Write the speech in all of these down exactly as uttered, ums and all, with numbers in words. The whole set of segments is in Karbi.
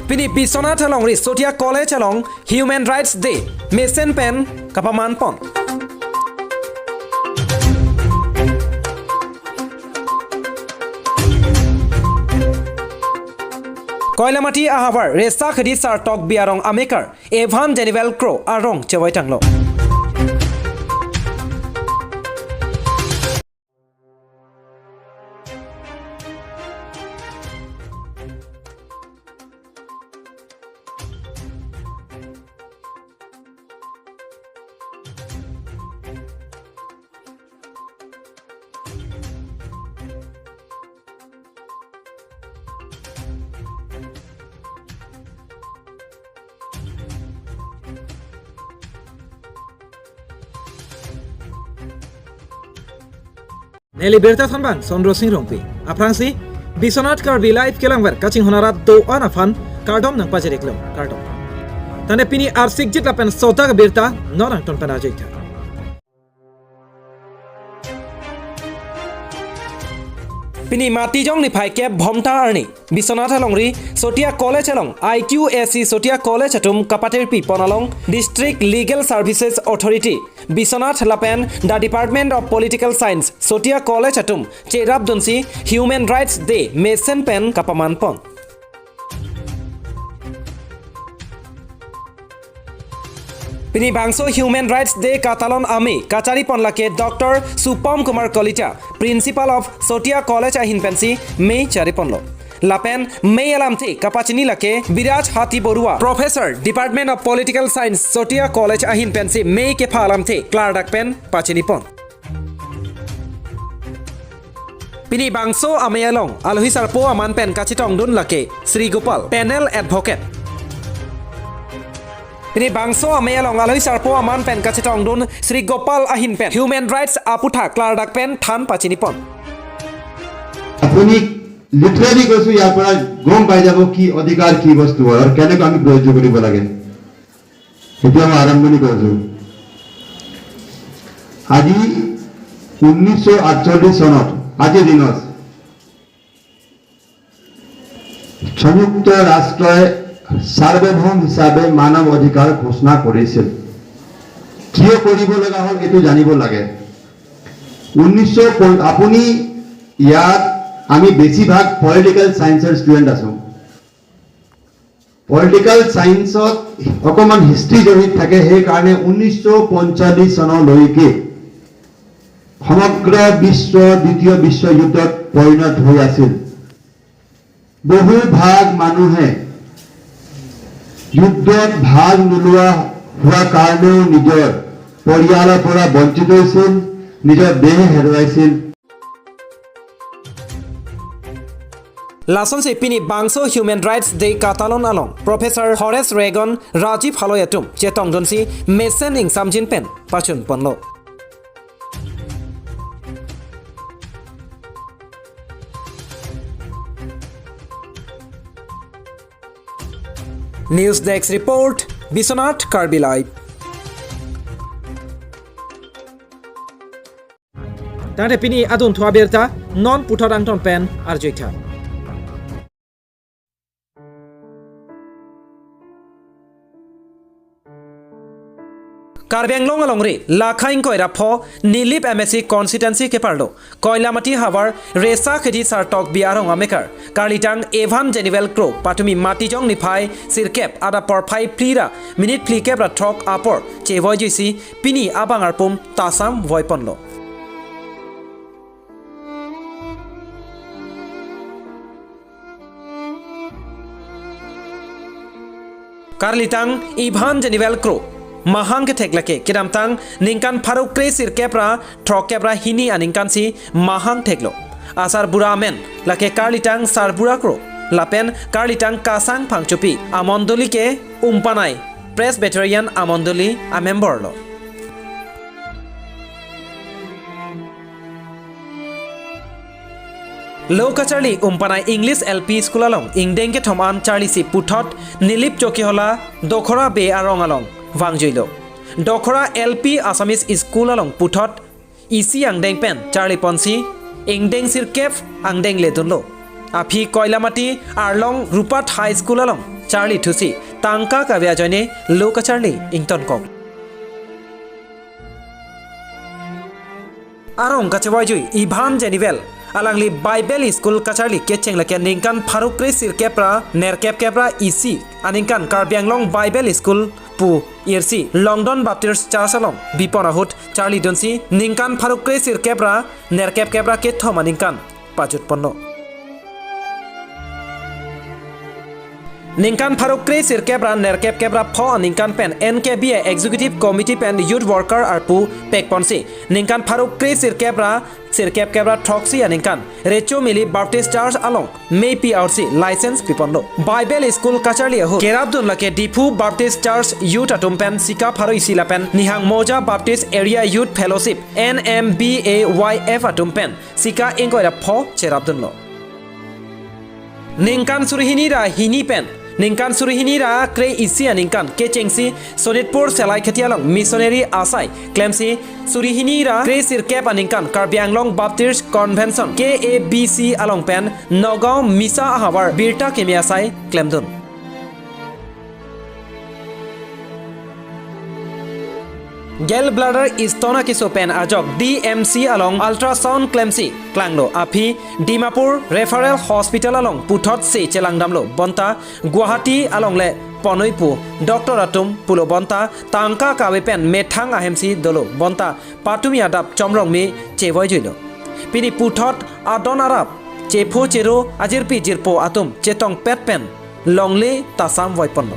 Pini Biswanath alongri Sotia College along Human Rights Day mesen pen kapaman pon. Koilamati ahavar Resa Khedi Sartok Biarong amekar Evan Genevieve Kro arong chevoi tanglo. Neli birta thanbang Sondro Sing Rongpi. Aphrangsi Biswanath Karbi Live kelangver kachinghon arat do-an aphan kardom nangpajir-iklo, kardom. Tangte pini arsikjit lapen sodak abirta non angton pen arjuitha. Pini Matijong niphai kep Bhomta arni Biswanath alongri Sotia College along I Q A C Sotia College atum kapatirpi pon along District Legal Services Authority Biswanath lapen the Department of Political Science Sotia College atum cherapdunsi Human Rights Day mesen pen kapaman pon. Pini bangso Human Rights Day katalon amei kachari pon lake Doctor Supom Kumar Kalija, Principal of Sotia College ahin pensi mei chari ponlo. Lapen mei alamthe kapachini lake Biraj Hati Borua, Professor, Department of Political Science, Sotia College ahin pensi mei kepha alamthe klardak pen pachini pon. Pini bangso amei along alohi sarpo aman pen kachetongdun lake Sri Gopal, Panel Advocate. Pini bangso amei along alohi sarpo aman pen kachetongdun Sri Gopal ahin pen Human Rights aputhak klardak pen than pachini pon. আপুনি লিটাৰেলি কৈছো, ইয়াৰ পৰা গম পাই যাব কি অধিকাৰ, কি বস্তু হয় আৰু কেনেকৈ আমি প্ৰয়োগ কৰিব লাগে। এতিয়া মই আৰম্ভণি কৰিছো। আজি ঊনৈছশ আঠচল্লিছ চনত আজিৰ দিনত সংযুক্ত ৰাষ্ট্ৰই সাৰ্বভৌম হিচাপে মানৱ অধিকাৰ ঘোষণা কৰিছিল। কিয় কৰিব লগা হ'ল, এইটো জানিব লাগে। ঊনৈছশ পন-, আপুনি ইয়াত, আমি বেছিভাগ পলিটিকেল চায়েন্সৰ ষ্টুডেণ্ট আছো। পলিটিকেল চায়েন্সত অকণমান হিষ্ট্ৰী জড়িত থাকে, সেইকাৰণে ঊনৈছশ পঞ্চল্লিছ চনলৈকে সমগ্ৰ বিশ্ব দ্বিতীয় বিশ্বযুদ্ধত পৰিণত হৈ আছিল। বহুভাগ মানুহে যুদ্ধত ভাগ নোলোৱা হোৱা কাৰণেও নিজৰ পৰিয়ালৰ পৰা বঞ্চিত হৈছিল, নিজৰ দেহ হেৰুৱাইছিল। Lasonsi pini bangso Human Rights Day katalon along Professor Horace Regan, Rajiv Haloi atum chetongdunsi mesen ingsamjin pen pachun ponlo. News Desk Report, Biswanath Karbi Live. Tangte pini adunthu abirta non puthot angton pen arjuitha. Karbi Anglong alongri lakha ingkoi ra pho Nilip M A C constituency keparlo Koilamati havar Resa Khedi Sartok Biarong amekar karlitang Evan Genevieve Kro patumi Matijong niphai sirkep adap porphai phli ra minute phlikep ra throk apor chevoijuisi pini abang arpum tasam voiponlo. Karlitang Evan Genevieve Kro mahang kethek lake kedamtang ningkan pharo kre sirkep ra throkkep ra hini aningkansi mahang theklo. Asarbura amen lake karlitang Sarbura Kro lapen karlitang Kasang Phangchopi amondoli ke Umpanai Presbyterian amondoli amember lo. Lo kacharli Umpanai English L P School along ingdeng kethom an charlisi puthot Nilip Chokihola Dokhora Bey arong along vangjuilo. Dokhora L P Assamese School along puthot isi angdeng pen charliponsi ingdeng sirkep angdeng ledunlo. Aphi Koilamati arlong Rupat High School along charli thusi tangka kave ajoine lo kacharli ingtonkok. Arong kachevaijui Ibham Jenivel, alangli Bible School kacharli kecheng lake ningkan pharo kre sirkep ra nerkep kep ra isi aningkan Karbi Anglong Bible School pu irsi Longdon Baptist Church along bipon ahut charlidunsi ningkan pharo kre sirkep ra nerkep kep ra kethom aningkan pajutponlo. Ningkan pharo kre sirkep ra nerkep kep ra pho aningkan pen N K B A Executive Committee pen Youth Worker arpu pekponsi ningkan pharo kre sirkep ra sirkep kep ra throksi aningkan Recho Mili Baptist Church along mepi arsi license piponlo. Bible School kacharli ahut kerapdun lake Diphu Baptist Church Youth atum pen sika pharo isi lapen Nihang Moja Baptist Area Youth Fellowship, N M B A Y F atum pen sika ingkoi ra pho cherapdunlo. Ningkan suri hini ra hini pen ningkan suri hini ra kre isi aningkan kechengsi Sonitpur Selaikheti along missionary asai klemsi suri hini ra kre sirkep aningkan Karbi Anglong Baptist Convention, K A B C along pen Nagaon misa ahavar birta keme asai klemdun. Gallbladder stone akeso pen ajok D M C along ultrasound klemsi klanglo aphi Dimapur Referral Hospital along puthot se chelangdamlo bonta Guwahati along le ponoi pu doctor atum pulo bonta tangka kave pen methang ahemsi dolo bonta patumi adap chomrong me chevoijuilo. Pini puthot adon arap chepho chero ajirpi jirpo atum chetongpet pen longle tasam voiponlo.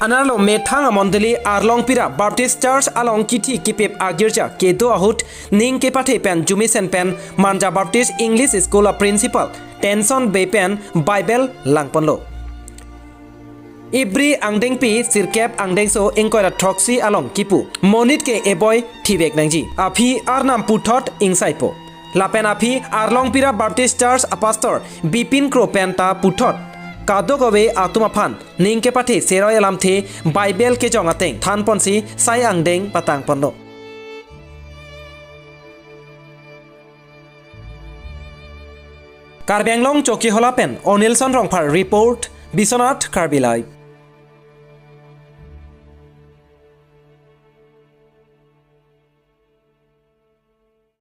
Anerlo methang amondoli Arlongpira Baptist Church along kithi kipip agirja kedo ahut ning kepathe pen jumisen pen Manja Baptist English School a principal Tenson Bey pen Bible langponlo. Ibri angdengpi sirkep angdengso ingkoi ra throksi along kipu monit ke eboi thivek nangji aphi arnam puthot ingsaipo. Lapen aphi Arlongpira Baptist Church a pastor Bipin Kro pen ta puthot kadokave atum aphan ning kepathe seroi alamthe Bible kejong ateng thanponsi sai angdeng patangponlo. Karbi Anglong Chokihola pen Onilson Rongphar report, Biswanath Karbi Live.